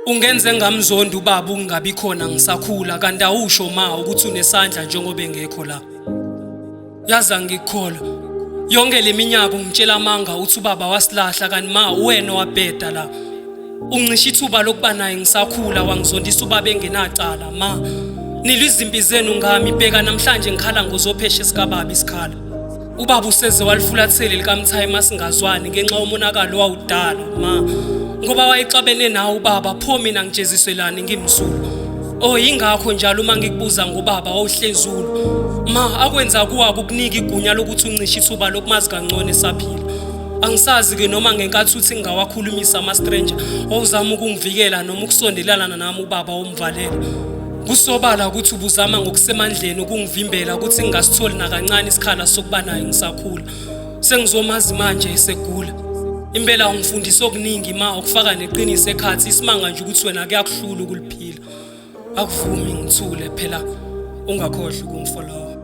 Ungenze ngamzonda ubaba ukungabi khona ngisakhula, kanti awusho ma ukuthi unesandla njengoba engekho la. Yazi angikukholwa. Yonke le minyaka ungitshela amanga uthi ubaba wasilahla, kanti ma uwena owabheda la. Ungisho ithuba lokuba naye ngisakhula, wangizondisa ubaba engenacala ma. Nilwa izimpi zenu ngami, bheka namhlanje ngikhala ngozophesha esikababa isikhala. Ubaba useze walifulathele likaMthayi masingazwani ngenxa yomonakalo wawudala ma. Ngoba wayexabene nawe ubaba, pho mina ngijeziselani ngimsulwa? Oh, yingakho njalo uma ngikubuza ngobaba wawuhlezi ulwa. Ma, akwenza kuwako ukunika igunya lokuthi uncishe ithuba lokumazi kangcono esaphila. Angisazi-ke noma ngenkathi uthi ngingawakhulumisa ama-stranger wawuzama ukungivikela noma ukusondelana nami ubaba womvalela. Kusobala ukuthi ubuzama ngokusemandleni ukungivimbela ukuthi ngingasitholi nakancane isikhala sokuba naye ngisakhula. Sengizomazi manje esegula. Impela ungifundise okuningi ma, ukufaka neqiniso ekhathi, isimanga nje ukuthi wena kuyakuhlula ukuliphila. Akuvumi ngithule phela, ungakhohlwa ukungifollowa.